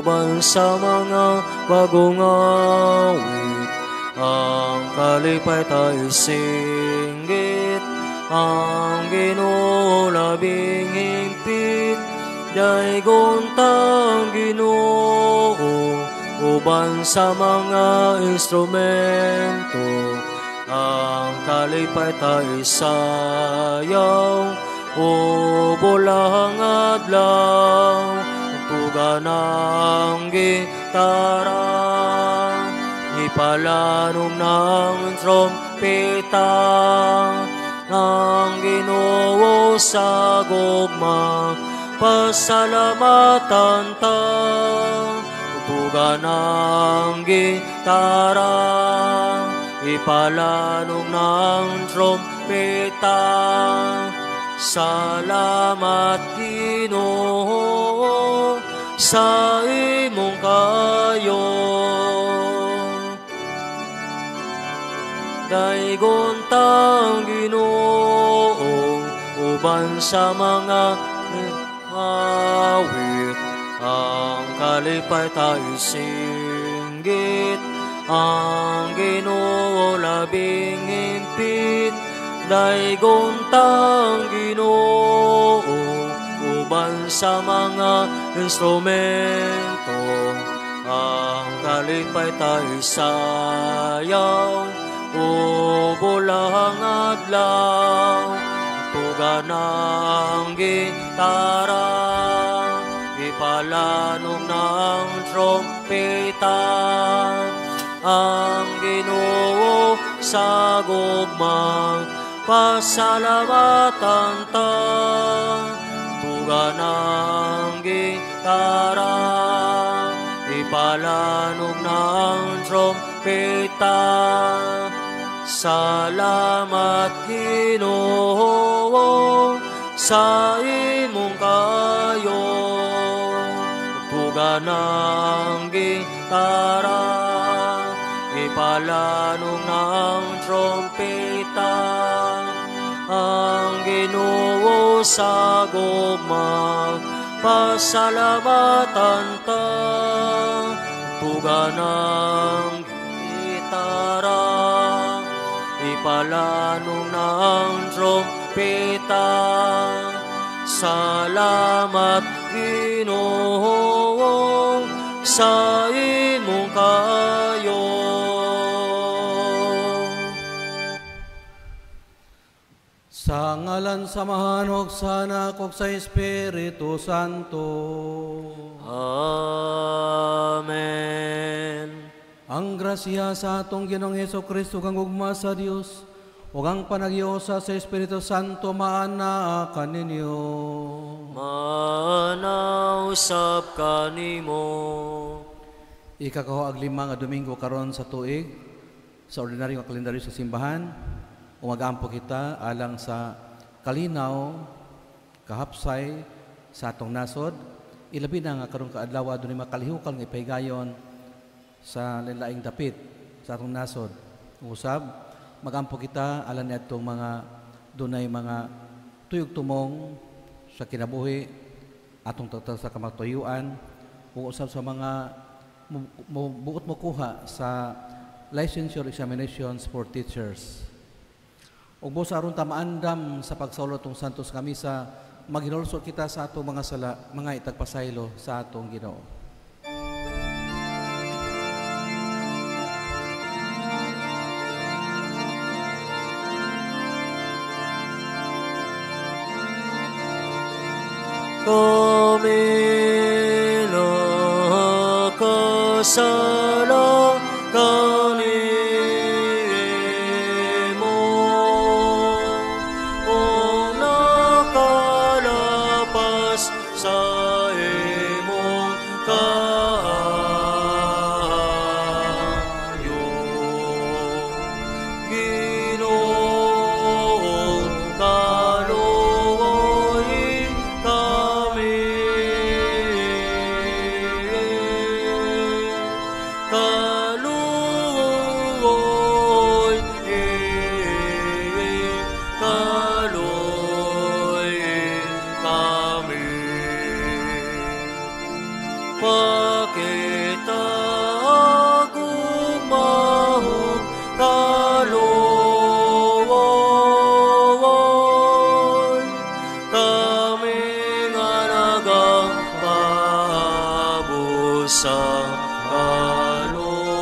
uban sa mga bagong awit, ang kalipay ta isinggit, ang Ginoo labing hingpit. Daygon tang Ginoo uban sa mga instrumento, ang kalipay ta isayaw o bulang adlaw, tuga ng gitara, ipalanom ng trompeta, ang Ginoo sa gugma, pasalamatan ta, tuga ng gitara, ipalanom ng trompeta. Salamat Ginoo sa imong kayo. Daygon tang Ginoo uban sa mga awit, ang kalipay ta isinggit, ang Ginoo labing hingpit. Daygon tang Ginoo uban sa mga instrumento, ang kalipay ta isayaw o bulang adlaw, tuga ng gitara, ipalanom ng trompeta, ang Ginoo sa gugma, pasalamatan ta, tuga ng gitara, ipalanom ng trompeta. Salamat Ginoo sa imong kayo, tuga ng gitara, ipalanom ng trompeta, ang Ginoo sa gugma, pasalamatan ta, tuga ng gitara, ipalanom ng trompeta. Salamat Ginoo sa imong kayo. Sa ngalan sa Amahan ug sa Anak ug sa Espiritu Santo. Amen. Ang grasya sa atong Ginoong Hesukristo kang gugma sa Dios ug ang panagyosa sa Espiritu Santo maana kaninyo. Maana usab kanimo. Ikakahuag lima nga Domingo karon sa tuig sa ordinaryo nga kalendaryo sa simbahan. Umagampo kita alang sa kalinaw, kahapsay sa atong nasod. Ilabi na nga karong kaadlaw adunay makalihukan nga ipahigayon sa laing dapit sa atong nasod. Usab, magampo kita alang niadtong mga dunay mga tuyog tumong sa kinabuhi atong tagtag sa kamatuyuan, ug usab sa mga buot mokuha sa licensure examinations for teachers. Ug busa aron ta maandam sa pagsaulot tong Santos nga Misa, maghinulsol kita sa atong mga sala, mga itagpasaylo sa atong Ginoo. Kami nakasala kanimo, o nakalapas sa imong kaayo. Ginoo, kaluoy kami. Kaluoy, kaluoy kami. Kita gugmahug kaluoy, kami nga nagapaabot sa kaluwasan.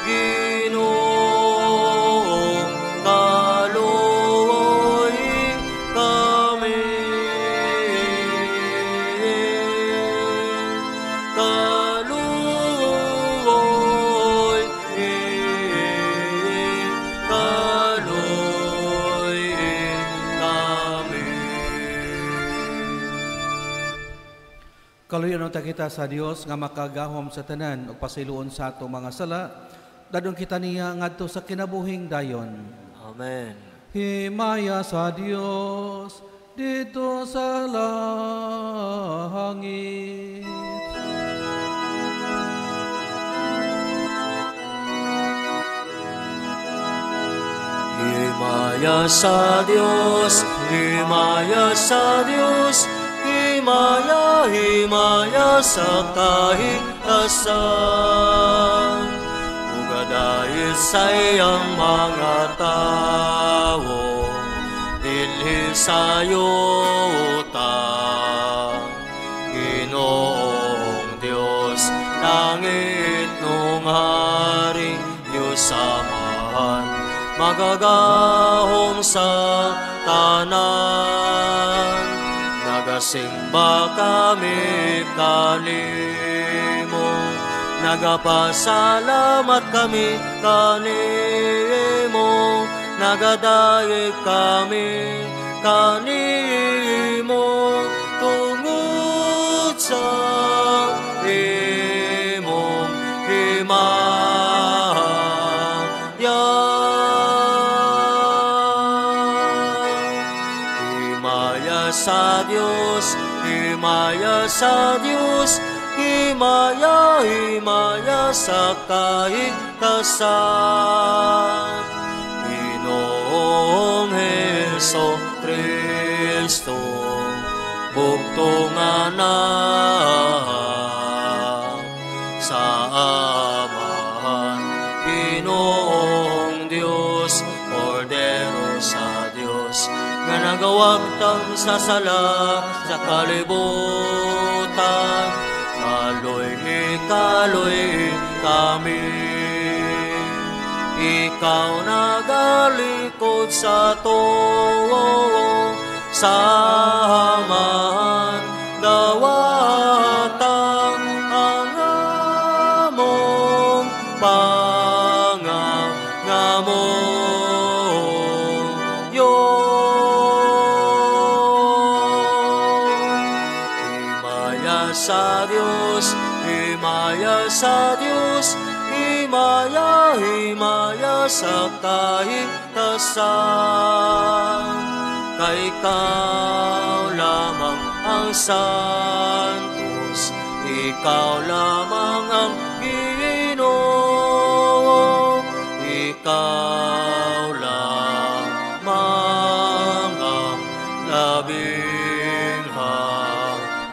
Ginoo, kaluoy kami. Kaluoy, kaluoy kami. Kaluoyan unta kita sa Dios nga makagahom sa tanan ug pasayloon sa atong mga sala, dadon kita niya ngadto sa kinabuhing dayon. Amen. Himaya sa Dios didto sa langit. Himaya sa Dios, himaya sa Dios, himaya, himaya sa kahitasan. Ugadayit sa iyang mga tawo, dinhi sa yuta. Ginoong Dios, langit nung hari, Diyos Amahan, magagahom sa tanan. Nagasimba kami kanimo, nagapasalamat kami kanimo, nagadayeg kami kanimo, tungod sa imong himaya. Himaya sa Dios, himaya sa Dios, himaya, himaya sa kahitasan. Ginoong Heso Kristo, bugtong anak sa Amahan, Ginoong Dios, Kordero sa Dios, nga nagawagtang sa sala sa kalibutan. Kaloy, kaloy kami, ikaw nagalikod sa tuo, sa Amahan, dawatang ang among pangangamoyo. Himaya sa Dios, himaya sa Dios, himaya, himaya sa kahitasan. Kay ikaw lamang ang santos, ikaw lamang ang Ginoo, ikaw lamang ang labing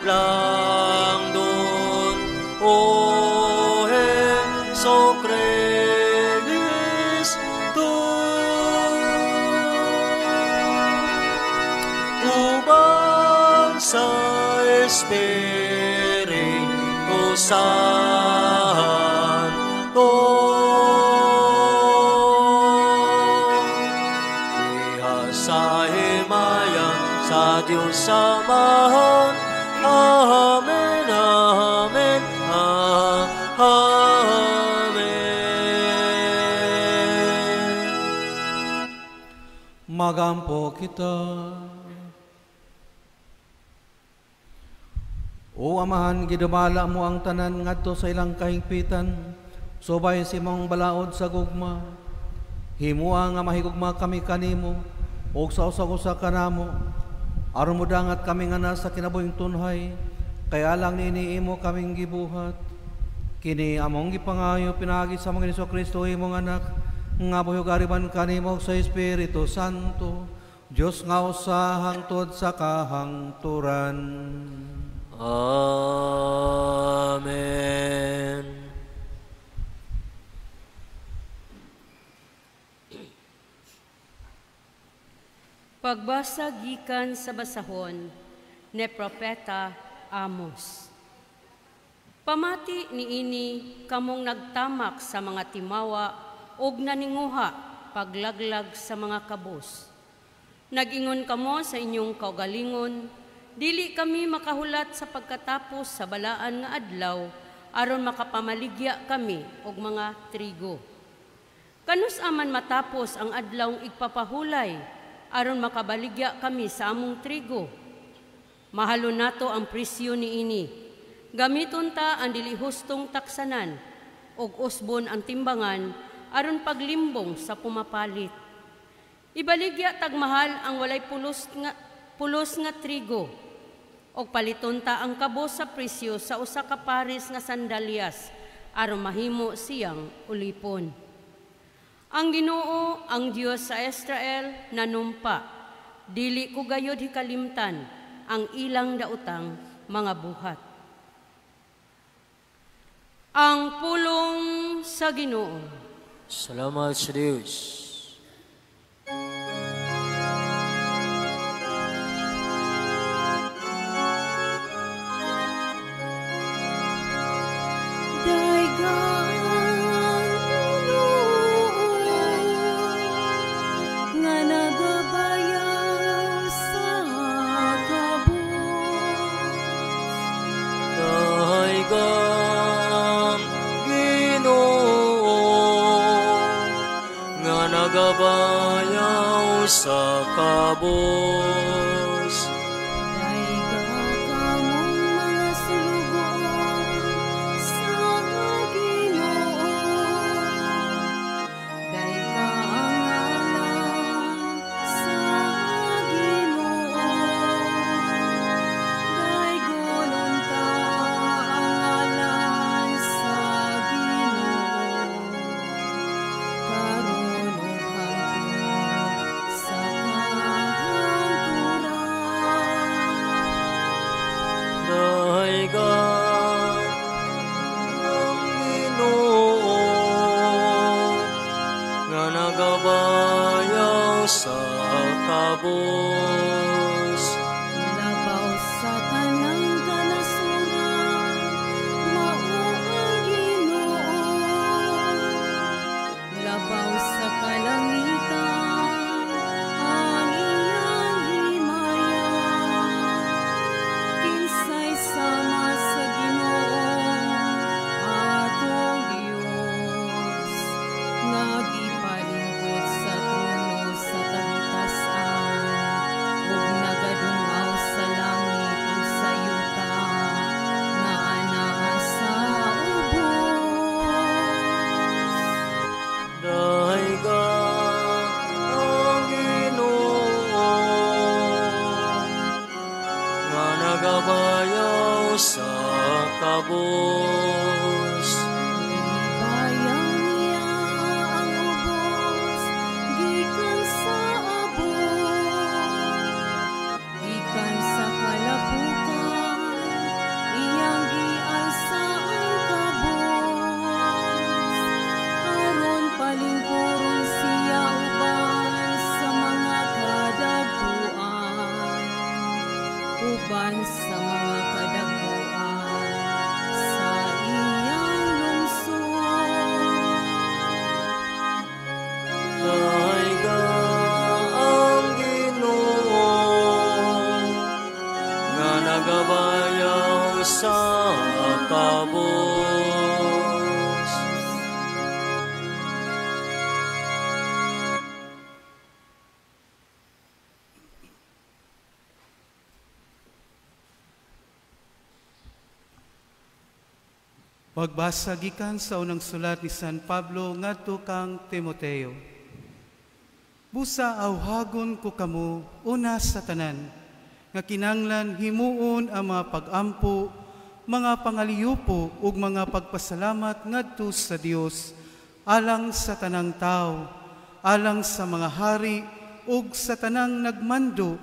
halang doon. O Heso Kristo, uban sa Espiritu Santo, diha sa himaya sa Diyos Amahan. Amen, amen, amen. Magampo kita. O Amahan, gidumala mo ang tanan ngadto sa ilang kahingpitan, subay sa imong balaod sa gugma. Himua nga mahigugma kami kanimo, ug sa usa-usa kanamo, aron modangat kami nga nasa kinabuhing tunhay, kay alang niini imo kaming gibuhat. Kini among gipangayo pinaagi sa among Hesus Kristo imong anak, nga buhi ug ariban kanimo sa Espiritu Santo, Dios nga usa hangtod sa kahangturan. Amen. Pagbasa gikan sa basahon ni Propeta Amos. Pamati niini kamong nagtamak sa mga timawa ug naninguha paglaglag sa mga kabus. Nag-ingon kamo sa inyong kaugalingon, dili kami makahulat sa pagkatapos sa balaan nga adlaw aron makapamaligya kami og mga trigo. Kanus aman matapos ang adlawng igpapahulay aron makabaligya kami sa among trigo. Mahalon nato ang presyo niini. Gamiton ta ang dili hustong taksanan ug usbon ang timbangan aron paglimbong sa pumapalit. Ibaligya tagmahal ang walay pulos nga trigo og paliton ta ang kabos sa presyo sa usa ka pares nga sandalyas aron mahimo siyang ulipon. Ang Ginoo, ang Dios sa Israel, nanumpa, dili ko gayod hikalimtan ang ilang daotang mga buhat. Ang pulong sa Ginoo. Salamat sa Dios. Nagabayaw sa kabos. Dayga kamong mga sulugoon sa Ginoo. Dayga ang ngalan sa Ginoo. Daygon unta ang ngalan sa Ginoo. Karon ug hangtod sa kahangturan. Dayga ang Ginoo nga nagabayaw sa kabos. Labaw sa tanang kanasuran, mao ang Ginoo. Labaw sa kalangitan, ang iyang himaya. Kinsay sama sa Ginoo, atong Dios, nga gipalingkod sa trono sa kahitasan, ug nagadungaw sa langit ug sa yuta, nga anaa sa ubos. Dayga ang Ginoo nga nagabayaw sa kabos. Gibayaw niya ang ubos gikan sa abot, gikan sa kalapukan, iyang gialsa ang kabos, aron palingkuron siya uban sa mga kadagkuan, uban sa mga kadagkuan sa iyang lungsod. Dayga ang Ginoo nga nagabayaw sa kabos. Pagbasa gikan sa unang sulat ni San Pablo ngadto kang Timoteo. Busa awhagon ko kamo una sa tanan nga kinanglan himuon ang mga pag-ampo, mga pangaliyupo ug mga pagpasalamat ngadto sa Dios alang sa tanang tawo, alang sa mga hari ug sa tanang nagmando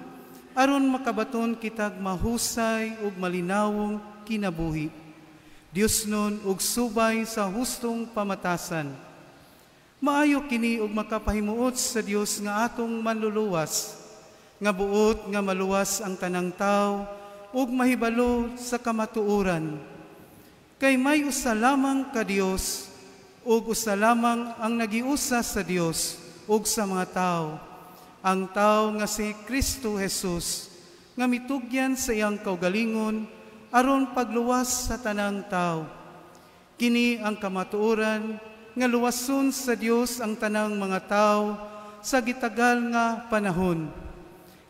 aron makabaton kitag mahusay ug malinawong kinabuhi. Dios nun ug subay sa hustong pamatasan. Maayo kini ug makapahimuot sa Dios nga atong manluluwas, nga buot nga maluwas ang tanang tawo ug mahibalo sa kamatuoran. Kay may usa lamang ka Dios ug usa lamang ang nagiusa sa Dios ug sa mga tawo, ang tawo nga si Kristo Jesus, nga mitugyan sa iyang kaugalingon aron pagluwas sa tanang tawo. Kini ang kamatuoran nga luwason sa Dios ang tanang mga tawo sa gitagal nga panahon.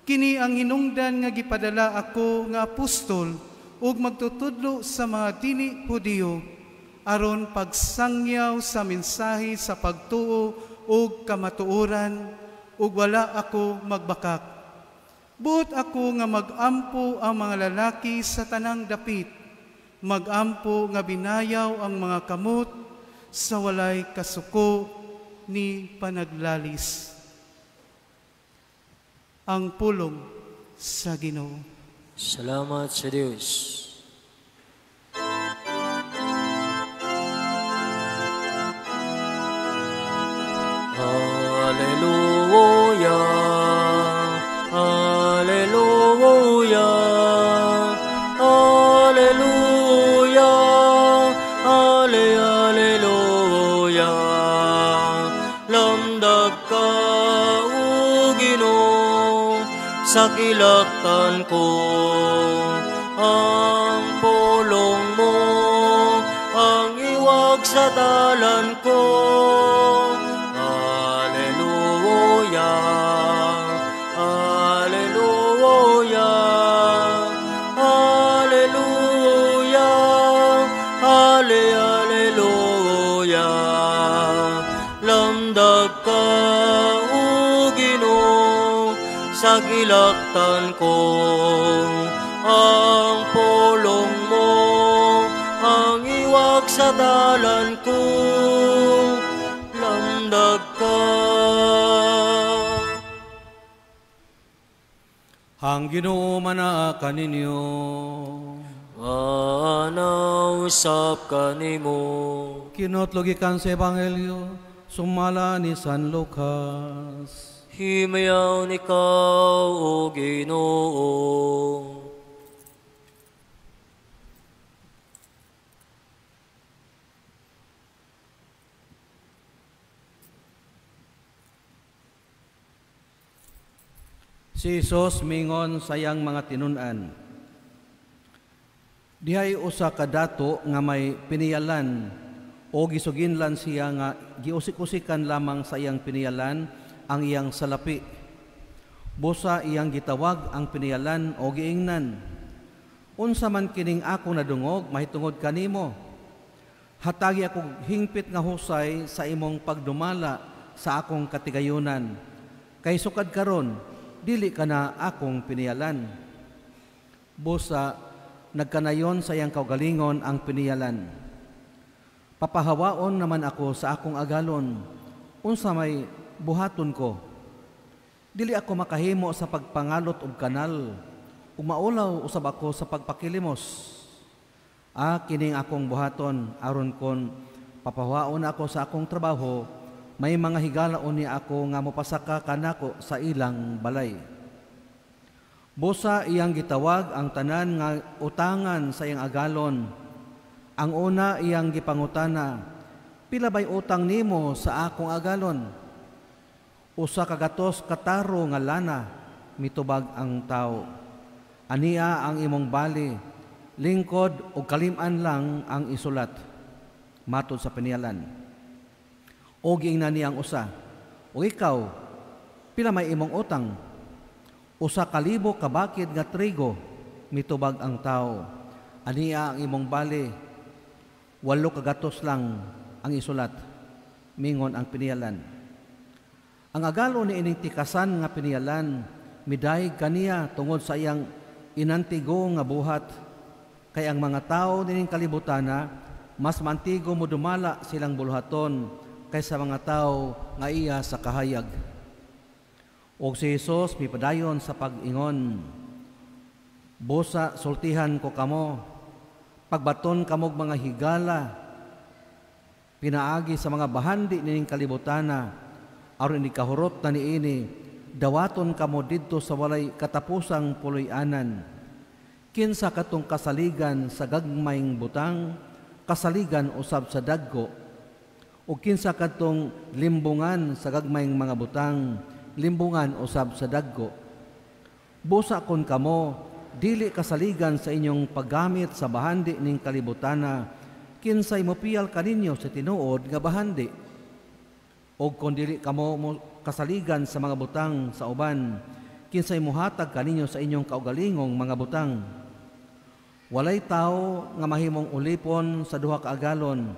Kini ang hinungdan nga gipadala ako nga apostol ug magtutudlo sa mga dili Hudiyo aron pagsangyaw sa mensahe sa pagtuo ug kamatuoran ug wala ako magbakak. Buot ako nga magampo ang mga lalaki sa tanang dapit, magampo nga binayaw ang mga kamot sa walay kasuko ni panaglalis. Ang pulong sa Ginoo. Salamat sa Dios. Alleluia, alleluia, alleluia, alleluia. Lamdag ka, O Ginoo, sa kilaktan ko. Ang pulong mo ang iwag sa dalan ko. Alleluia, alleluia, alleluia, alleluia. Lamdag ka, O Ginoo, sa gilaktan ko. Ang pulong mo ang iwag sa dalan ko. Lamdag ka. Ang Ginoo manaa kaninyo. Anausap kanimo. Kinotlo gikan sa Ebanghelyo sumala ni San Lucas. Himayaw ikaw, O Ginoo. Si Jesus mingon sa iyang mga tinun-an, dihay usa ka dato nga may piniyalan o gisuginlan siya nga giusik-usikan lamang sa iyang piniyalan ang iyang salapi. Busa iyang gitawag ang piniyalan o giingnan, unsa man kining ako nadungog mahitungod kanimo? Hatagi ako hingpit nga husay sa imong pagdumala sa akong katigayunan. Kay sukad karon dili ka na akong piniyalan. Busa nagkanayon sa iyang kaugalingon ang piniyalan. Papahawaon naman ako sa akong agalon, unsa may buhaton ko. Dili ako makahimo sa pagpangalot og kanal, ug maulaw usab ako sa pagpakilimos. Kining akong buhaton aron kon papahawaon ako sa akong trabaho, may mga higalaon niya ako nga mopasaka kanako sa ilang balay. Busa iyang gitawag ang tanan nga utangan sa iyang agalon. Ang una iyang gipangutana, pila bay utang nimo sa akong agalon? Usa ka gatos kataro nga lana, mitubag ang tao. Ania ang imong bali, lingkod o kalim-an lang ang isulat, matod sa piniyalan. O giingnan niya ang usa, o ikaw, pila may imong utang? Usa ka libo ka bakid nga trigo, mitubag ang tao. Ania ang imong bali, 8 ka gatos lang ang isulat, mingon ang piniyalan. Ang agalo ni ining tikasan nga piniyalan, midayeg kaniya tungod sa iyang inantigo nga buhat. Kay ang mga tao nining kalibutana, mas mantigo mo dumala silang buluhaton kaysa mga tao nga iya sa kahayag. Og si Jesus mipadayon sa pag-ingon, "Busa sultihan ko kamo, pagbaton kamog mga higala, pinaagi sa mga bahandi nining kalibutana, aron ini kahurot na niini, dawaton kamo didto sa walay katapusang puloy-anan. Kinsa katong kasaligan sa gagmayng butang, kasaligan usab sa dagko, o kinsa katong limbungan sa gagmayng mga butang, limbungan usab sa dagko. Busa kon kamo dili kasaligan sa inyong paggamit sa bahandi ning kalibutana, kinsay mopiyal kaninyo sa tinuod nga bahandi? Og kon dili kamo kasaligan sa mga butang sa uban, kinsay mohatag kaninyo sa inyong kaugalingong mga butang? Walay tawo nga mahimong ulipon sa duha ka agalon,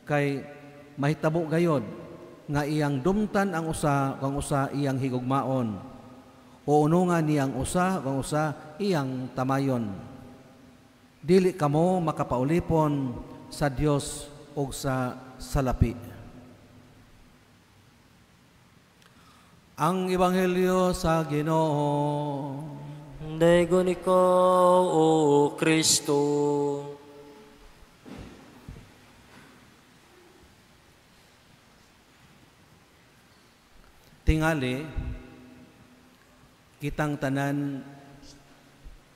kay mahitabo gayod nga iyang dumtan ang usa kang usa iyang higugmaon, o unungan niyang usa kang usa iyang tamayon. Dili kamo makapaulipon sa Dios ug sa salapi." Ang Ebanghelyo sa Ginoo. Dayon ikaw, O Kristo. Tingali, kitang tanan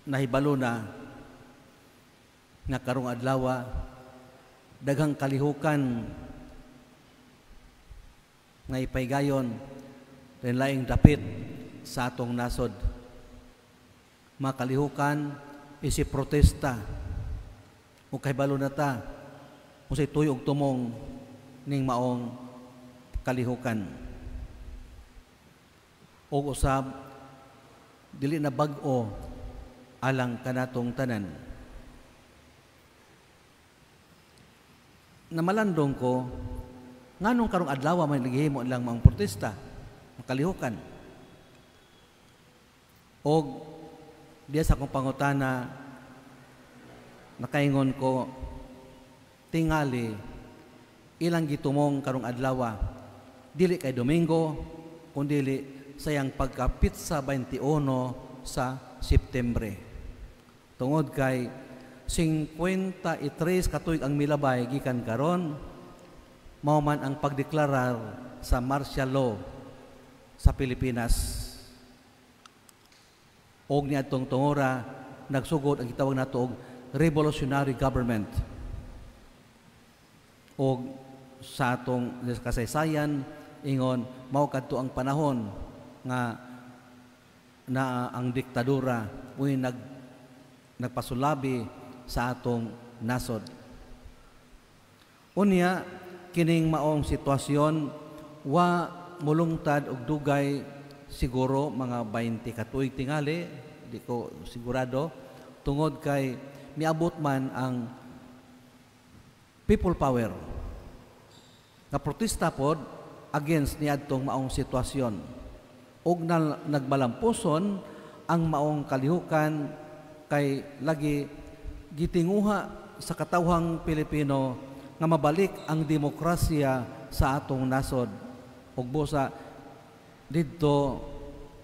nahibalo na nga karong adlaw daghang kalihukan nga ipaygayon laing dapit sa atong nasod. Makalihukan isip protesta o kahibalo na ta unsay tuyo og tumong ning maong kalihukan. Og usab dili na bag-o alang kanatong tanan. Namalandong ko nganong karong adlaw man naghihimo lang maong protesta, makalihukan. Og diya sa akong pangutana nakaingon ko, tingali ilang gitumong karong adlaw dili kay Domingo kundili sayang pagkapitsa 21 sa Septembre. Tungod kay 53 katuig ang milabay gikan karon, mao man ang pagdeklarar sa martial law sa Pilipinas. Og niadtong tungora nagsugod ang gitawag nato og revolutionary government. Og sa atong kasaysayan ingon mao kadto ang panahon nga na ang diktadura uy nagpasulabi sa atong nasod. Unya kining maong sitwasyon wa mulungtad og dugay, siguro mga 20 ka tuig tingali, di ko sigurado, tungod kay miabot man ang people power nga protesta pod against niadtong maong sitwasyon. Og nagmalampuson ang maong kalihukan kay lagi gitinguha sa katawhang Pilipino nga mabalik ang demokrasya sa atong nasod. Ug busa didto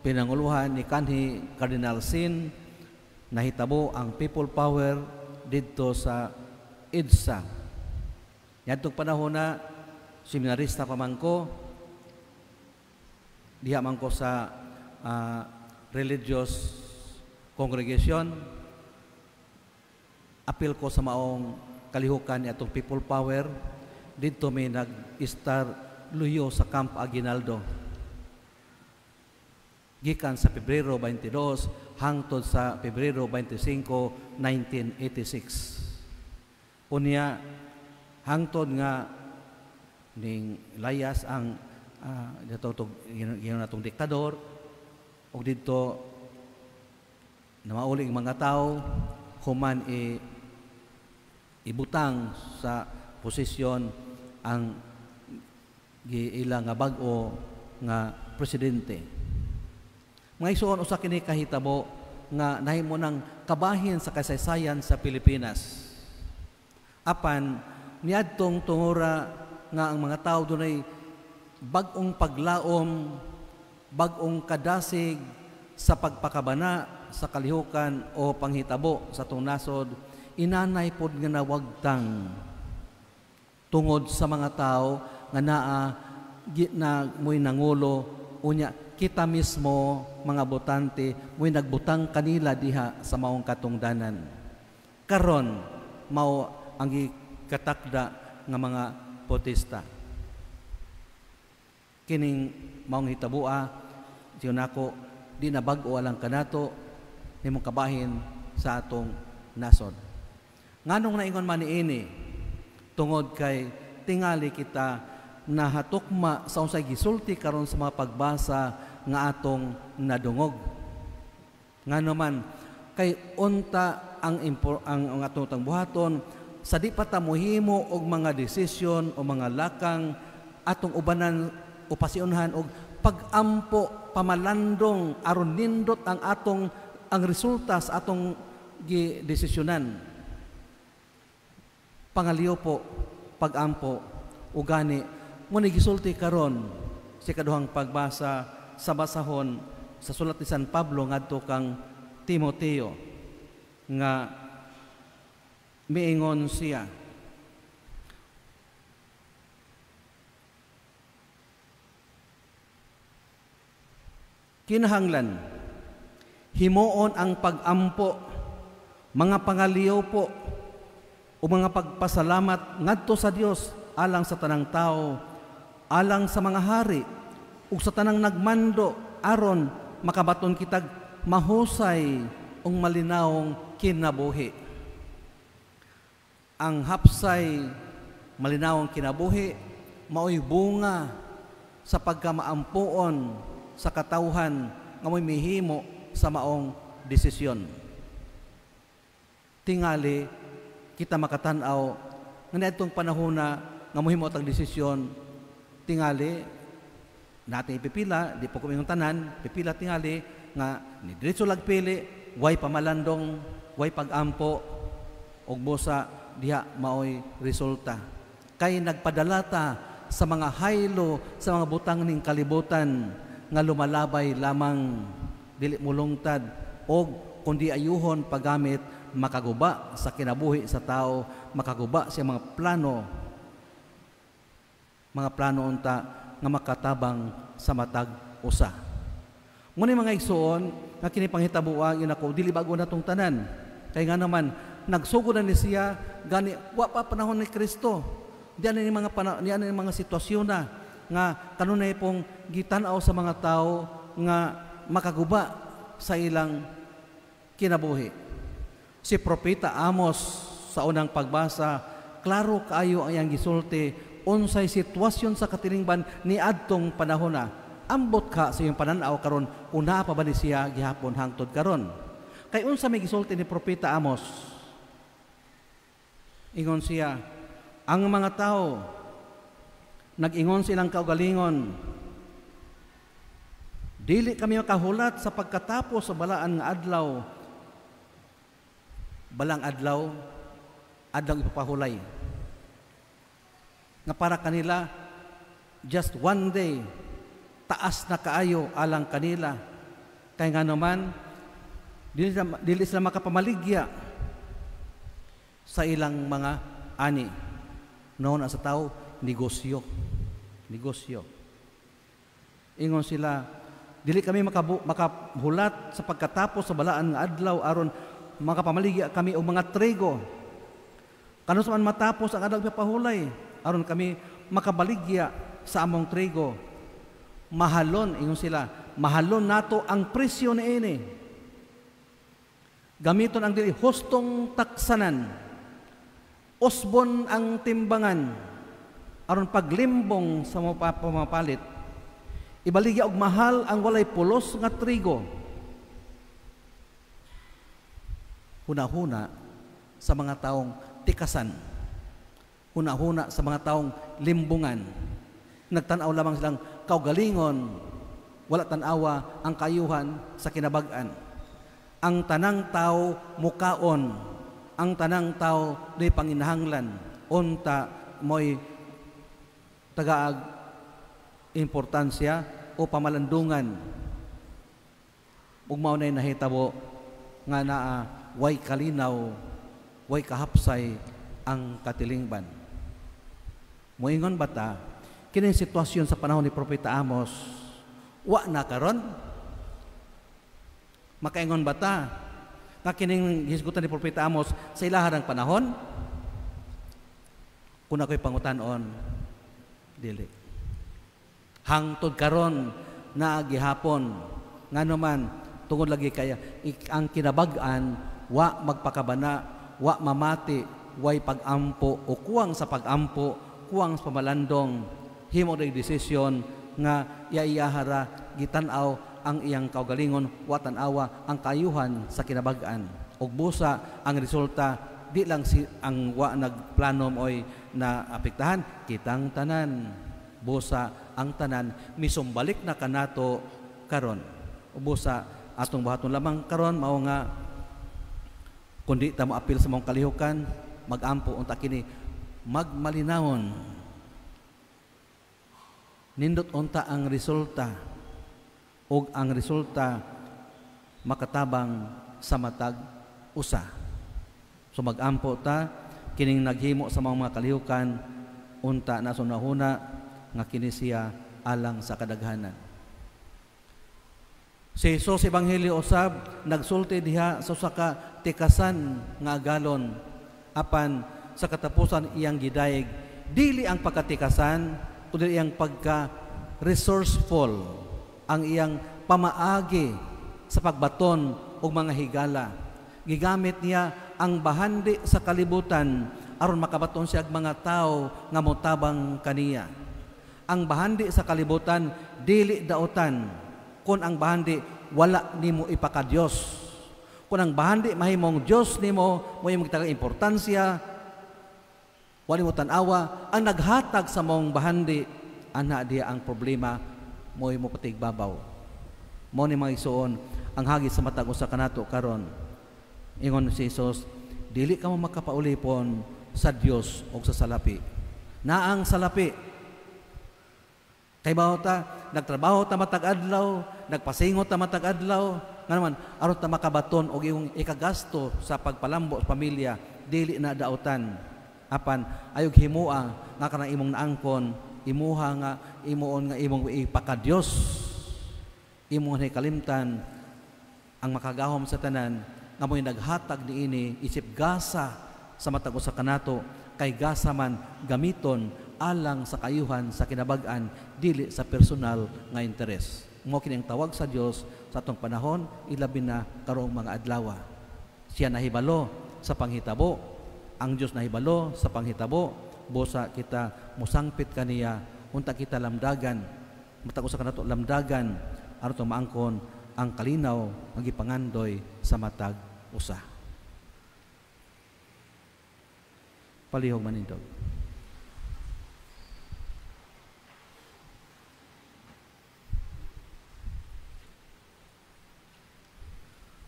pinanguluhan ni kanhi Cardinal Sin nahitabo ang people power didto sa EDSA. Niadtong panahon na seminarista pa man ko, diha man ko sa religious congregation, apil ko sa maong kalihukan ni atong people power. Didto may nag-istar luyo sa Camp Aguinaldo gikan sa Pebrero 22 hangtod sa Pebrero 25, 1986. Unya hangtod nga ning layas ang natong diktador, ug didto namauli ang mga tao human ibutang sa posisyon ang giila nga bag-o nga presidente. Mga igsoon, usa kini kahitabo nga nahimo ng kabahin sa kasaysayan sa Pilipinas. Apan niadtong tungora nga ang mga tao dunay bag-ong paglaom, bag-ong kadasig sa pagpakabana sa kalihukan o panghitabo sa atong nasod, inanay pod nga nawagtang tungod sa mga tao nga naa na mo'y nangulo, unya kita mismo mga botante mo'y nagbutang kanila diha sa maong katungdanan. Karon mao ang gikatakda nga mga protesta. Kining maong hitaboa siyon nako di na bag-o alang kanato nimong kabahin sa atong nasod. Nganong naingon man niini? Tungod kay tingali kita nahatukma sa unsay gisulti karon sa mga pagbasa nga atong nadungog. Ngano man kay unta ang atong buhaton sa di pa ta mohimo og mga desisyon o mga lakang atong ubanan o pasionhan og pagampo pamalandong aron nindot ang atong ang resulta sa atong gidesisyonan. Pangaliw po pagampo ugani ngunit gisulti karon sa ikaduhang pagbasa sa basahon sa sulat ni San Pablo ngadto kang Timoteo nga miingon siya, kinahanglan himuon ang pagampo, mga pangaliw po o mga pagpasalamat ngadto sa Dios alang sa tanang tao, alang sa mga hari ug sa tanang nagmando, aron makabaton kitag mahusay ug malinawong kinabuhi. Ang hapsay malinawong kinabuhi maoy bunga sa pagkamaampuon sa katawhan nga mo'y mihimo sa maong desisyon. Tingali kita makatan-aw nga niadtong panahona nga mohimo tag desisyon, tingali natin ipipila, di po kumingong tanan, pipila tingali nga ni diretso lagpili, way pamalandong, way pagampo og busa diha maoy resulta. Kay nagpadala ta sa mga haylo, sa mga butang ning kalibutan nga lumalabay lamang, dili mulungtad og kundi ayuhon paggamit makaguba sa kinabuhi sa tao, makaguba sa mga plano unta nga makatabang sa matag usa. Ngunit mga igsoon nga kini panghitaboa inako dili bago natong tanan. Kay nga naman nagsugod na ni siya gani wa pa panahon ni Kristo. Diyan ni mga diyan ni mga sitwasyon na nga kanunay pong gitan-aw sa mga tao nga makaguba sa ilang kinabuhi. Si Propeta Amos sa unang pagbasa, klaro kaayo ang iyang gisulti unsay sitwasyon sa katilingban ni adtong panahona. Ambot ka sa iyong pananaw karon, una pa ba ni siya gihapon hangtod karon? Kay unsa may gisulti ni Propeta Amos? Ingon siya, ang mga tao nag-ingon silang kaugalingon, dili kami makahulat sa pagkatapos sa balaan nga adlaw. Balang adlaw, adlaw ipapahulay. Nga para kanila, just one day, taas na kaayo alang kanila. Kaya nga naman, dili sila makapamaligya sa ilang mga ani. Noon sa tao, negosyo. Negosyo. Ingon sila, dili kami makahulat sa pagkatapos sa balaan nga adlaw aron makapamaligya kami og mga trigo. Kanus man matapos ang adlaw pahulay aron kami makabaligya sa among trigo. Mahalon, ingon sila, mahalon nato ang presyo niini. Gamiton ang dili hustong taksanan. Usbon ang timbangan aron paglimbong sa pamapalit. Ibaligya og mahal ang walay pulos nga trigo. Hunahuna sa mga taong tikasan. Hunahuna sa mga taong limbungan. Nagtanaw lamang silang kaugalingon, wala tanawa ang kayuhan sa kinabag-an. Ang tanang tao mukaon, ang tanang tao di panginahanglan, unta mo'y tagaag importansya o pamalandungan. Ug mao nay nahitabo nga naa way kalinaw, way kahapsay ang katilingban. Moingon ba ta kining sitwasyon sa panahon ni Propeta Amos wa na karon? Makaingon ba ta nga kining hisgutan ni Propeta Amos sa ilahang panahon? Kung ako'y pangutan-on, dili. Hangtod karon naa gihapon, ngano man tungod lagi kaya ang kinabag-an wa magpakabana, wa mamati, way pag-ampo o kuwang sa pag-ampo, kuwang sa pamalandong, himo og desisyon nga iyahara gitan-aw ang iyang kaugalingon, wa tan-awa ang kayuhan sa kinabag-an. Ug busa ang resulta di lang si ang wa nagplano mo'y na apektahan, kitang tanan. Busa ang tanan misumbalik na kanato karon. Busa atong buhaton lamang karon mao nga kundi ta moapil sa mong kalihukan, magampo unta kini magmalinawon. Nindot unta ang resulta ug ang resulta makatabang sa matag usa. So magampo ta kining naghimo sa mga kalihukan unta na sunahuna nga kini siya alang sa kadaghanan. Si Jesus Ebanghelyo usab nagsulti diha sa usa ka tikasan nga galon, apan sa katapusan iyang gidayeg dili ang pagkatikasan kundi iyang pagka resourceful, ang iyang pamaagi sa pagbaton og mga higala. Gigamit niya ang bahandi sa kalibutan aron makabaton siya og mga tawo nga motabang kaniya. Ang bahandi sa kalibutan dili daotan kun ang bahandi wala nimo ipakadiyos. Kun ang bahandi mahimong Dios nimo, mo imong gitagang importansya, wala mo tan-awa ang naghatag sa mong bahandi, ana diya ang problema, mo imo patigbabaw. Mo ni mga igsoon ang hagi sa matag usa kanato karon. Ingon si Jesus, dili ka mo makapaulipon sa Dios o sa salapi. Naang salapi. Kay bawo ta, nagtrabaho ta matag adlaw, nagpasingot ta matag adlaw, ngano man aron ta makabaton og imong ikagasto sa pagpalambo sa pamilya, dili na daotan. Apan ayog himua nga kanang imong naangkon, imuha nga imuon nga imong ipakadiyos, imong kalimtan ang makagahom sa tanan nga mo'y naghatag niini isip gasa sa matag usa kanato, kay gasa man gamiton alang sa kayuhan sa kinabag-an, dili sa personal nga interes. Mao kini ang tawag sa Dios sa atong panahon, ilabi na karong mga adlaw. Siya nahibalo sa panghitabo, ang Dios nahibalo sa panghitabo, busa kita mosangpit kaniya, unta kita lamdagan, matag usa kanato lamdagan aron maangkon ang kalinaw nga gipangandoy sa matag usa. Palihog manindog.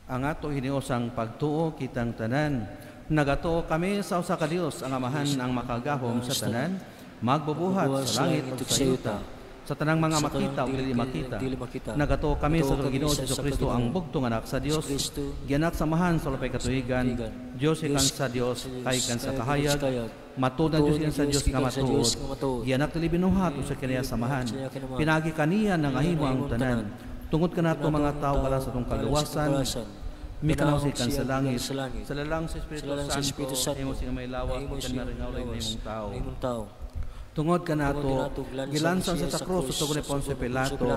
Ang ato hiniusang pagtuo kitang tanan, nagatuo kami sa usa ka Dios, ang Amahan ang makagahom sa tanan, magbubuhat sa langit ug sa yuta, sa tanang mga makita o dili makita. Nagatuo kami sa Ginoo Jesucristo, ang bugtong anak sa Dios, gianak sa Amahan sa walay katuigan, Dios ikan sa Dios, kay kan sa kahayag, matuod na Dios ikan sa Dios nga matuod, gianak dili binuhat sa kaniya samahan, pinagi kaniya nangahimo ang tanan. Tungod kanato mga tao alang sa atong kaluwasan, mikanaw sikan sa langit, sa lalang sa Espiritu Santo, imo sing may lawak, ikan maringawlay na imong tao. Tungod kanato, gilansan sa krus sa tugon ni Poncio Pilato,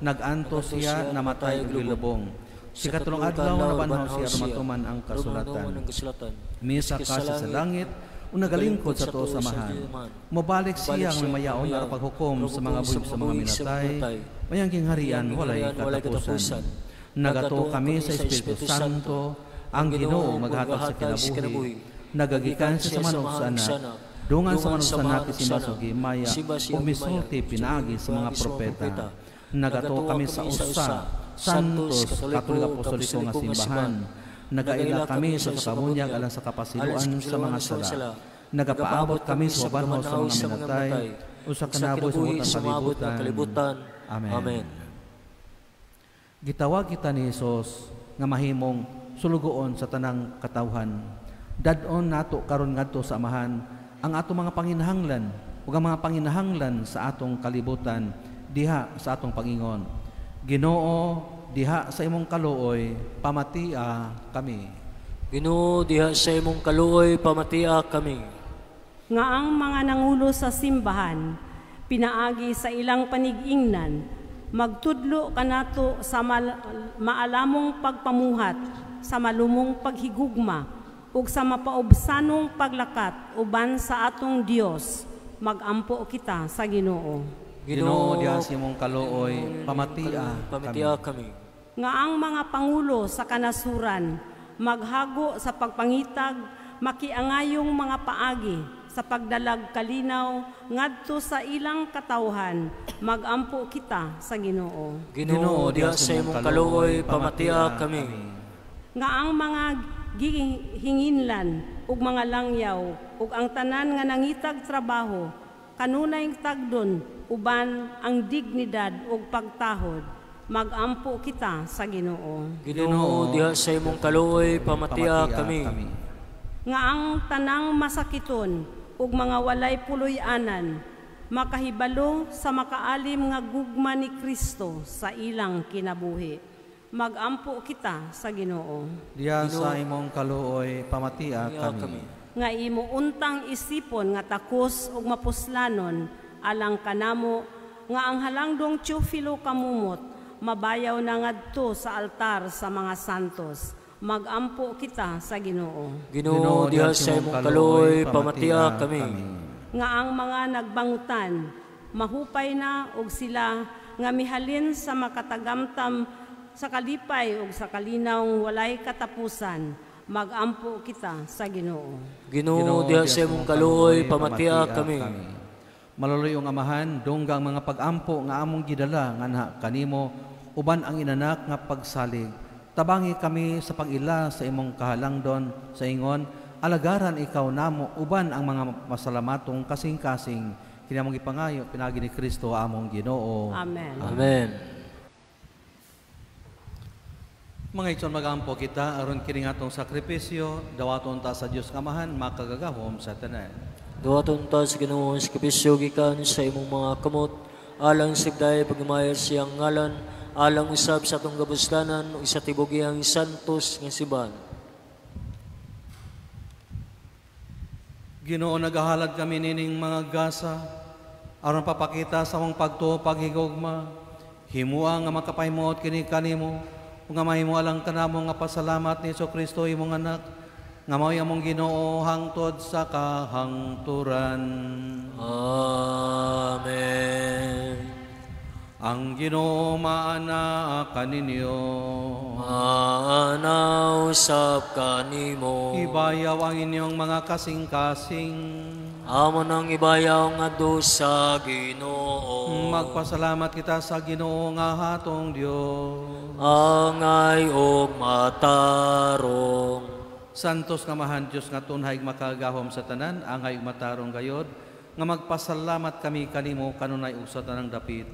nag-anto siya, namatay ug gilubong. Sa ikatulong adlaw nabanhaw siya aron matuman ang kasulatan. Misa ka sa langit, o nagalingkod sa tuo samahan. Mobalik siya ang mayaon aron paghukom sa mga buhi sa mga minatay, mayang gingharian walay katapusan. Nagatuo kami sa Espiritu Santo, ang Ginoo maghatag sa kinabuhi. Nagagikan siya sa manok sa anak, dungan sa manok sa anak isimba sa gimaya, o misulti pinaagi sa mga propeta. Nagatuo kami sa usa, Santos, Katoliko Apostoliko nga simbahan. Nagaila kami sa kabunyag alang sa kapasiluan sa mga sala. Nagapaabot kami sa banhaw sa mga minatay, usa ka nabuhi sa mga kalibutan, Amen. Amen. Gitawag kita ni Hesus nga mahimong sulugoon sa tanang katawhan. Dad-on nato karon ngadto sa Amahan ang atong mga panginahanglan ug ang mga panginahanglan sa atong kalibutan diha sa atong pangingon. Ginoo, diha sa imong kaluoy, pamatia kami. Ginoo, diha sa imong kaluoy, pamatia kami. Nga ang mga nangulo sa simbahan, pinaagi sa ilang panigingnan, magtudlo kanato sa maalamong pagpamuhat, sa malumong paghigugma, ug sa mapaubsanong paglakat uban sa atong Dios, magampo kita sa Ginoo. Ginoo, diha sa imong kaluoy, pamatia kami. Nga ang mga pangulo sa kanasuran, maghago sa pagpangitag, makiangayong mga paagi sa pagdalag kalinaw ngadto sa ilang katawhan, magampo kita sa Ginoo. Ginoo, diha sa imong kaluoy, pamatia kami. Nga ang mga gihinginlan ug mga langyaw ug ang tanan nga nangitag trabaho kanunay tagdon uban ang dignidad ug pagtahod, magampo kita sa Ginoo. Ginoo, diha sa imong kaluoy, pamatia kami. Nga ang tanang masakiton ug mga walay puloy-anan makahibalo sa makaalim nga gugma ni Kristo sa ilang kinabuhi, magampo kita sa Ginoo. Diha sa imong kaluoy, pamatia kami. Nga imo untang isipon nga takos ug mapuslanon alang kanamo nga ang halangdong Teofilo kamumot mabayaw na ngadto sa altar sa mga santos, magampo kita sa Ginoo. Ginoo, diha sa imong kaluoy, pamatia kami. Nga ang mga nagbangutan mahupay na og sila nga mihalin sa makatagamtam sa kalipay ug sa kalinawng walay katapusan, magampo kita sa Ginoo. Ginoo, diha sa imong kaluoy, pamatia kami. Maluluyong Amahan, dongga ang mga pagampo nga among gidala nganha kanimo uban ang inanak nga pagsalig. Tabangi kami sa pag-ila sa imong kahalangdon sa ingon, alagaran ikaw namo uban ang mga masalamatong kasing-kasing. Kini among gipangayo pinaagi ni Kristo among Ginoo. Amen. Amen. Mga igsoon, magampo kita aron kini atong sakripisyo dawaton ta sa Dios nga Amahan makagagahom sa tanan. Dawaton ta sa Ginoo ang sakripisyo gikan sa imong mga kamot alang sa pagdayon paghimayat sa iyang ngalan, alang usab sa atong gabuslanan ug sa tibuok iyang santos nga simbahan. Ginoo, nagahalad kami nining mga gasa aron papakita sa among pagtuo paghigugma. Himua nga makapahimuot kini kanimo ug nga mahimo alang kanamo nga pasalamat ni Jesu-Kristo imong anak, nga mao'y among Ginoo hangtod sa kahangturan. Amen. Ang Ginoo maana kaninyo. Maana usab kanimo. Ibayaw ang inyong mga kasing-kasing. Amo nang ibayaw ngadto sa Ginoo. Magpasalamat kita sa Ginoo nga hatong Dios. Angay og matarong. Santos nga Amahan Dios nga tunhay makagahom sa tanan, angay ug matarong gayod, nga magpasalamat kami kanimo kanunay ug sa tanang dapit.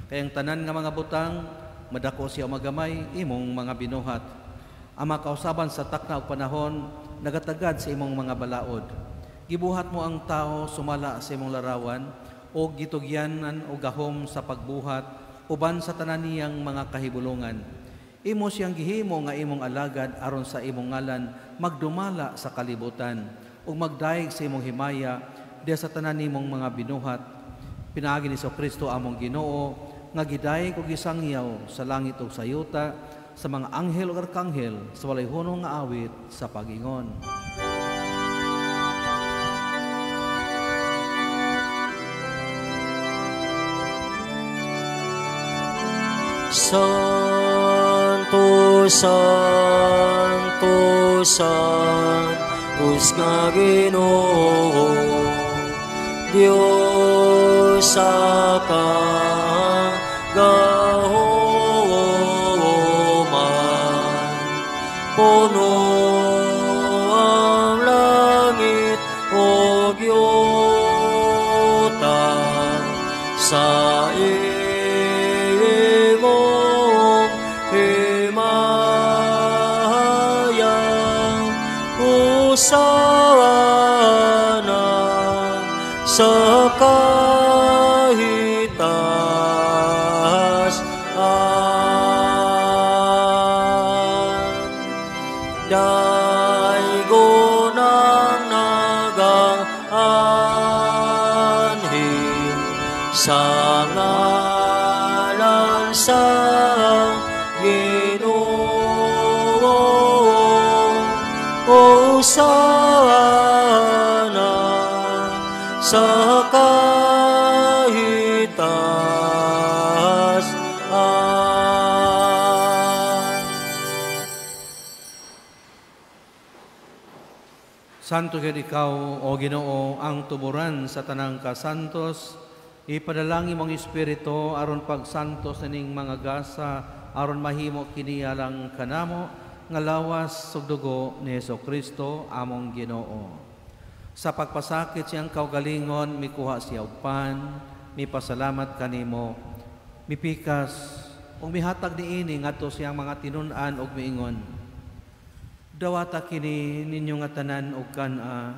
Kay ang tanan nga mga butang madako siya magamay imong mga binuhat. Ama, kausaban sa takna ug panahon nagatagad sa imong mga balaod. Gibuhat mo ang tao sumala sa imong larawan o gitugyanan o gahom sa pagbuhat uban sa tanan niyang mga kahibulungan. Imo siyang gihimo nga imong alagad aron sa imong ngalan magdumala sa kalibutan ug magdayeg sa imong himaya diha sa tanan nimong mga binuhat. Pinaagi ni Kristo among Ginoo nga gidayeg og gisangyaw sa langit ug sa yuta sa mga anghel ug arkanghel sa walay hunong nga awit sa pagingon. Santo, Santo, Santos nga Ginoo, Dios sa kagahoman, puno ang langit ug yuta sa Hosana sa kahitaas. Daygon ang nagaanhi sa ngalan sa Ginoo. Hosana sa kahitaas. Santo gyud ikaw, o Ginoo, ang tuburan sa tanang kasantos. Ipadalangin mong espiritu aron pagsantos nining mga gasa, aron mahimo kini alang kanamo nga lawas ug dugo ni Hesukristo among Ginoo. Sa pagpasakit siyang kaugalingon, mikuha siya og pan, mipasalamat kanimo, mipikas ug mihatag niini ngadto siyang mga tinun-an ug miingon: Dawata kini ninyo nga tanan og kan-a,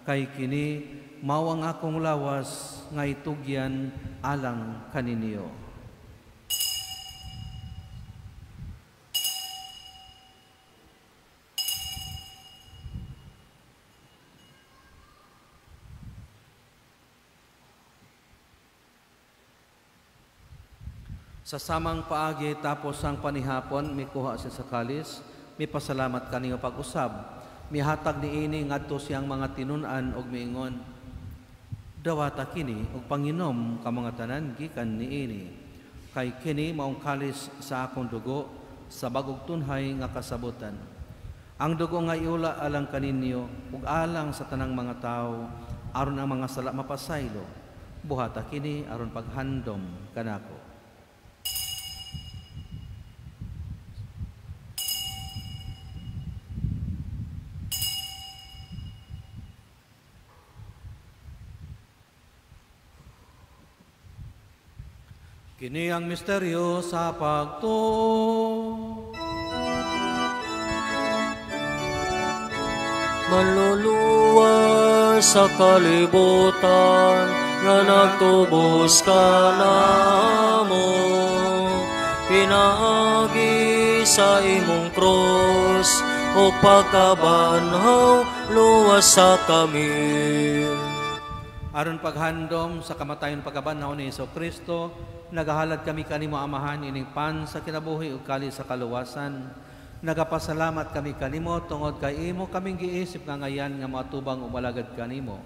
kay kini mao ang akong lawas nga itugyan alang kaninyo. Sa samang paagi tapos ang panihapon, mikuha siya sa kalis, mipasalamat kaniyo pag-usab, mihatag niini ngadto siyang mga tinun-an og miingon: Dawata kini og panginom ka mga tanan gikan niini, kay kini maong kalis sa akong dugo sa bagong tunhay nga kasabutan. Ang dugo nga iula alang kaninyo ug alang sa tanang mga tawo aron ang mga sala mapasaylo. Buhata kini aron paghandom kanako. Kini ang misteryo sa pagtuo. Maluluwas sa kalibutan nga nagtubos ka namo, pinaagi sa imong krus o pagkabanhaw, luwas sa kami. Aron paghandom sa kamatayon pagkabanhaw ni Hesukristo, nagahalad kami kanimo Amahan ining pan sa kinabuhi ug kali sa kaluwasan. Nagapasalamat kami kanimo tungod kay imo kaming giisip nga ngayan nga moatubang ug malagad kanimo.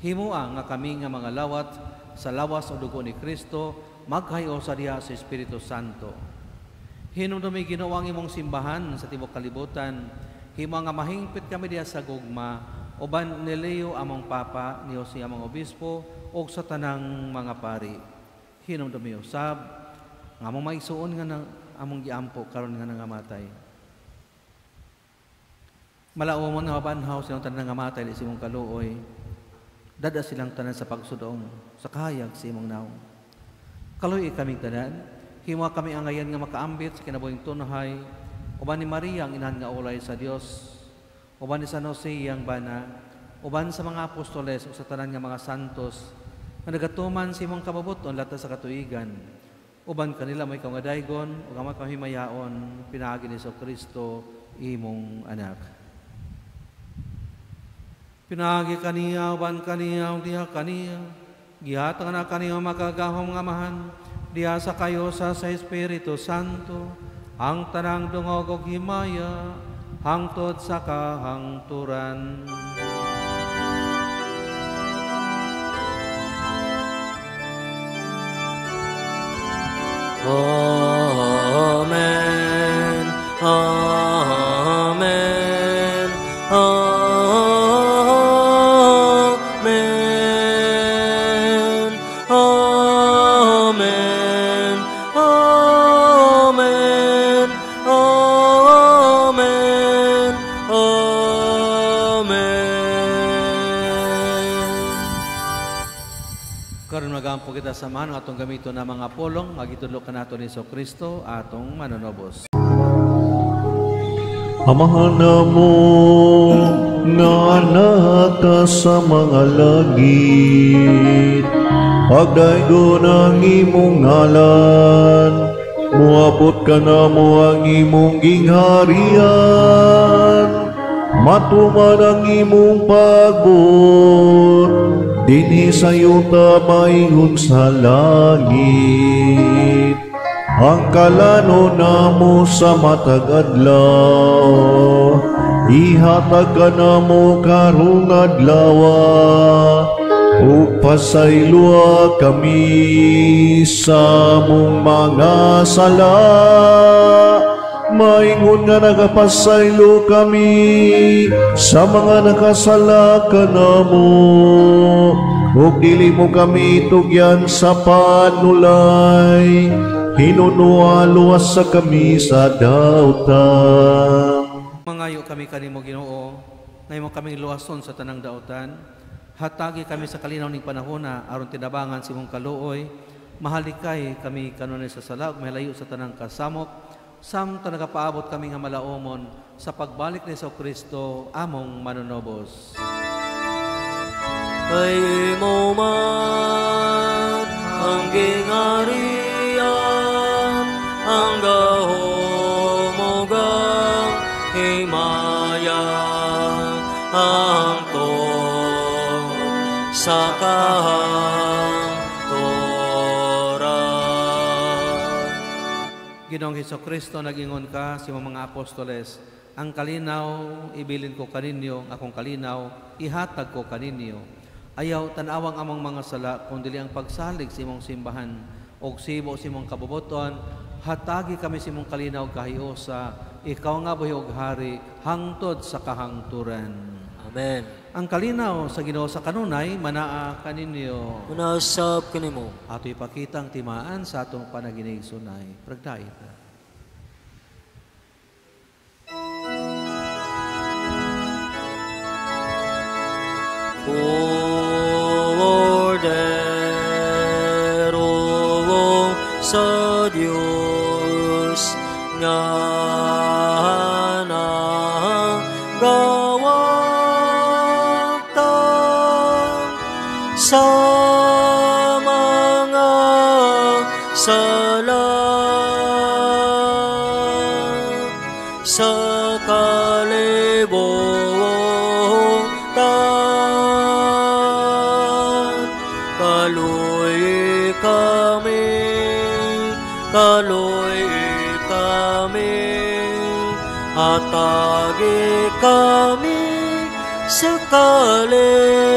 Himoa nga kami nga mga lawat sa lawas o dugo ni Kristo maghayo sa diha sa Espiritu Santo. Hinumdumi Ginoo ang imong simbahan sa tibuok kalibutan. Himoa nga mahingpit kami diha sa gugma uban ni Leo among Papa, ni Jose among Obispo ug sa tanang mga pari. Hinumdumi usab nga among maigsuon nga among giampo karon nga nangamatay. Malaumon nga mabanhaw silang tanan nangamatay sa imong kaluoy. Dada silang tanan sa pagsudong sa kahayag sa imong nawong. Kaluoy kaming tanan, himo kami angayan nga makaambit sa kinabuhing tunhay uban ni Maria ang inahan nga ulay sa Dios, uban ni San Jose iyang bana, uban sa mga apostoles ug sa tanan nga mga santos nga nagatuman sa imong kababuton latas sa katuigan, uban kanila may ikaw nga daygon ug ang makahimayaon pinaagi ni Hesukristo imong anak. Pinaagi kaniya uban kaniya ug diha kaniya gihatag na kaniya makagahom nga Amahan diha sa kayo sa Espiritu Santo ang tanang dungog ug himaya hangtod sa kahangturan. Amen. Amen. Amen. Amen. Amen. Amen. Amen. Karon magampo kita sa man atong gamiton na mga pulong magitudlo kanato ni Hesukristo atong manunobos. Amahan namo nga naa ka sa mga langit. Pagdaygon ang imong ngalan, moabot kanamo ang imong gingharian. Matuman ang imong pagbuot dinhi sa yuta maingon sa langit. Ang kalano namo sa matag adlaw, ihatag kanamo karong adlaw, ug pasayloa kami sa among mga sala, maingon nga nagapasaylo kami sa mga nakasala kanamo. Ug dili mo kami tugyan sa panulay, hinunua luwas sa kami sa dautan. Mangayo kami kanimo Ginoo, ngaymo kaming luwason sa tanang dautan. Hatagi kami sa kalinaw ning panahona aron tinabangan sa imong kaluoy. Mahalikay kami kanunay sa sala ug mahalayo sa tanang kasamok, samtang nagapaabot kami nga malaomon sa pagbalik ni Jesucristo among manunobos. Kay imo man ang gingharian, ang gahom ug ang himaya, hangtod sa kahangturan. Ginoong Jesucristo, nag-ingon ka sa imong mga apostoles, ang kalinaw ibilin ko kaninyo, ang akong kalinaw ihatag ko kaninyo. Ayaw tan-awang among mga sala, kun dili ang pagsalig sa imong simbahan og sibo sa imong kabubuton. Hatagi kami sa imong kalinaw kahiusa, ikaw nga buhi og hari hangtod sa kahangturan. Amen. Ang kalinaw sa Ginoo sa kanunay manaa kaninyo. Unasab kanimo. Ato ipakita ang timaan sa atong panaginigsunay. Pragdait. Kordero sa Dios nga nagawagtang sa mga sala sa kalibutan. Kaluoy kami, kaluoy kami, hatagi kami sa kalinaw.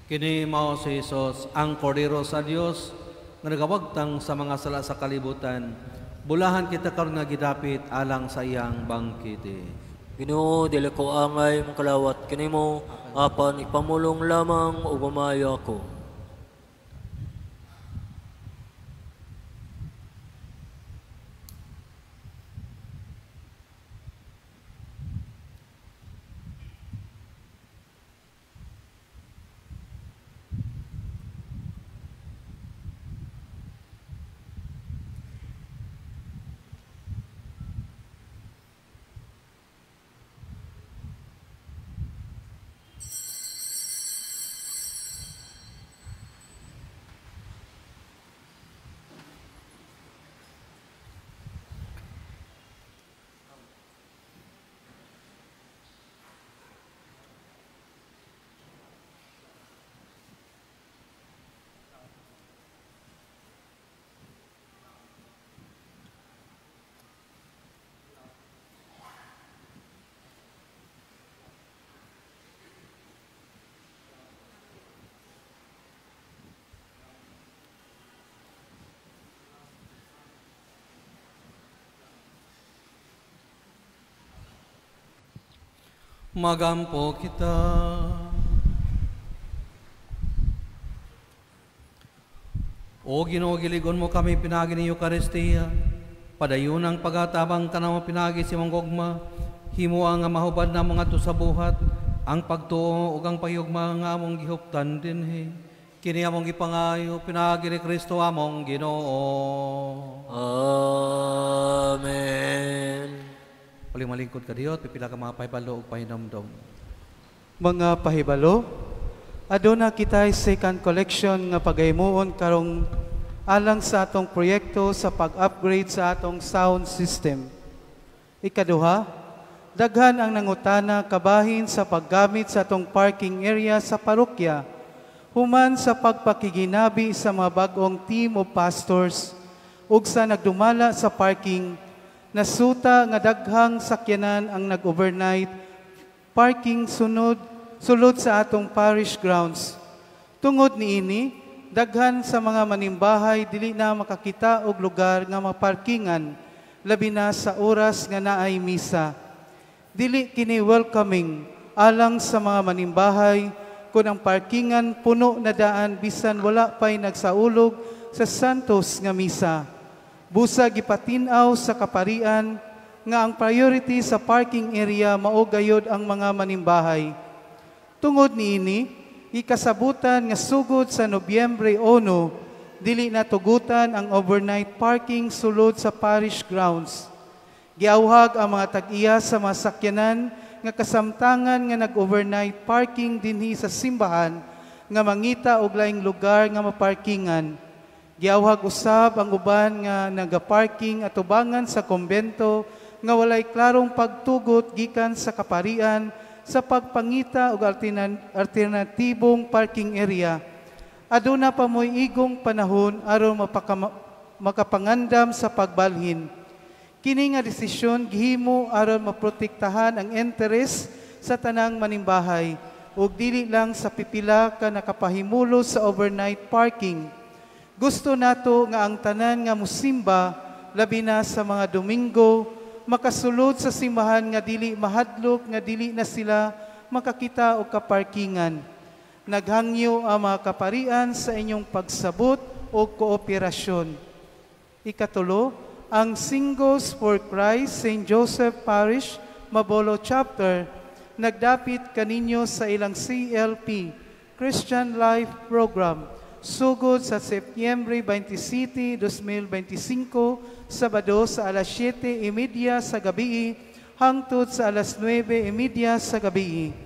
Kini mao si Jesus, ang Kordero sa Dios nga nagawagtang sa mga sala sa kalibutan. Bulahan kita karon nga gidapit alang sa iyang bangkite. Ginoo, dili ko angay makalawat kanimo, apan ipamulong lamang ug mamayo ako. Magampo kita. O Ginoo, giligon mo kami pinagi ni Eucharistia. Padayon ang pagatabang kanamo pinagi sa imong gugma. Himoa nga mahubad na mga sa buhat ang pagtuo ug ang paghigugma nga among gihuptan dinhi. Kini among gipangayo pinaagi ni Kristo among Ginoo. Amen. Uling malingkod kadiyot, pipila ka mga pahibalo ug pahinomdom. Mga pahibalo, aduna kitay second collection nga pagahimuon karong alang sa atong proyekto sa pag-upgrade sa atong sound system. Ikaduha, daghan ang nangutana kabahin sa paggamit sa atong parking area sa parokya, human sa pagpakiginabi sa mga bag-ong team of pastors ug sa nagdumala sa parking, nasuta nga daghang sakyanan ang nag-overnight parking sulod sa atong parish grounds. Tungod niini, daghan sa mga manimbahay dili na makakita og lugar nga maparkingan, labi na sa oras nga naay misa. Dili kini welcoming alang sa mga manimbahay kun ang parkingan puno na daan bisan wala pa'y nagsaulog sa Santos nga misa. Busa gipatin-aw sa kaparian nga ang priority sa parking area mao gayod ang mga manimbahay. Tungod niini, ikasabutan nga sugod sa Nobyembre 1, dili na tugutan ang overnight parking sulod sa parish grounds. Giawhag ang mga tag-iya sa mga sakyanan nga kasamtangan nga nag-overnight parking dinhi sa simbahan nga mangita og laing lugar nga maparkingan. Giawhag usab ang uban nga nagaparking atubangan sa kumbento nga walay klarong pagtugot gikan sa kaparian sa pagpangita og alternatibong parking area. Aduna pa mo'y igong panahon aron makapangandam sa pagbalhin. Kini nga desisyon gihimo aron maprotektahan ang interes sa tanang manimbahay ug dili lang sa pipila ka nakapahimulo sa overnight parking. Gusto nato nga ang tanan nga musimba, labi na sa mga Domingo, makasulod sa simbahan nga dili mahadlok nga dili na sila makakita og kaparkingan. Naghangyo ang mga kaparian sa inyong pagsabot o kooperasyon. Ikatulo, ang Singles for Christ St. Joseph Parish, Mabolo Chapter, nagdapit kaninyo sa ilang CLP, Christian Life Program, sugod sa Setyembre 27, 2025, Sabado sa alas 7:30 sa gabi, hangtod sa alas 9:30 sa gabi.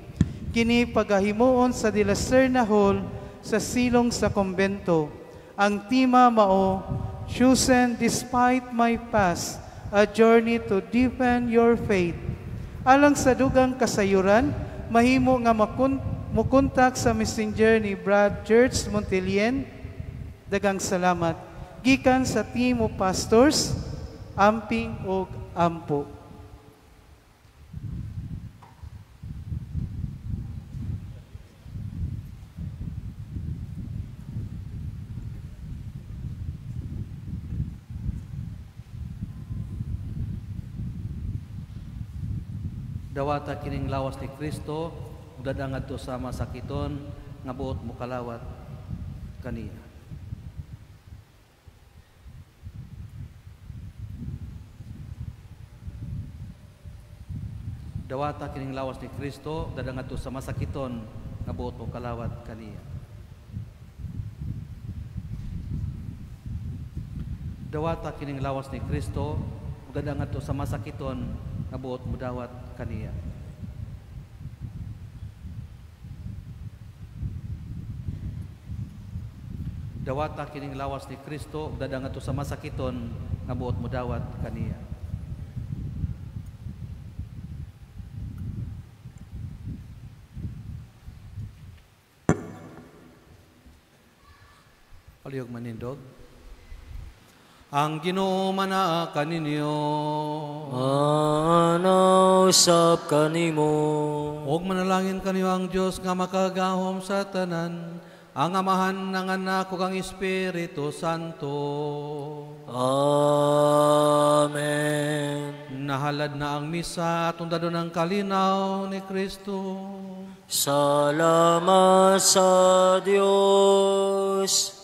Kini pagahimuon sa De La Serna Hall sa silong sa kumbento. Ang tema mao, Chosen Despite My Past, a Journey to Deepen Your Faith. Alang sa dugang kasayuran, mahimo nga mukontak sa messenger ni Brad Church Montelien. Dagang salamat. Gikan sa team of pastors, amping og ampo. Dawata kining lawas ni Kristo, ug ngadto sa masakiton nga buot mokalawat kaniya. Dawata kining lawas ni Kristo, ug ngadto sa masakiton nga buot mokalawat kaniya. Dawata kining lawas ni Kristo, ug ngadto sa masakiton nga buot modawat kaniya. Dawata kining lawas ni Kristo, ug ngadto sa masakiton nga buot modawat kaniya. Palihog manindog. Ang Ginoo manaa kaninyo. Anausap kanimo. Og manalangin kaniyo ang Dios nga makagahom sa tanan, ang Amahan, ang Anak ug ang Espiritu Santo. Amen. Nahalad na ang misa atong dadon ang kalinaw ni Kristo. Salamat sa Dios.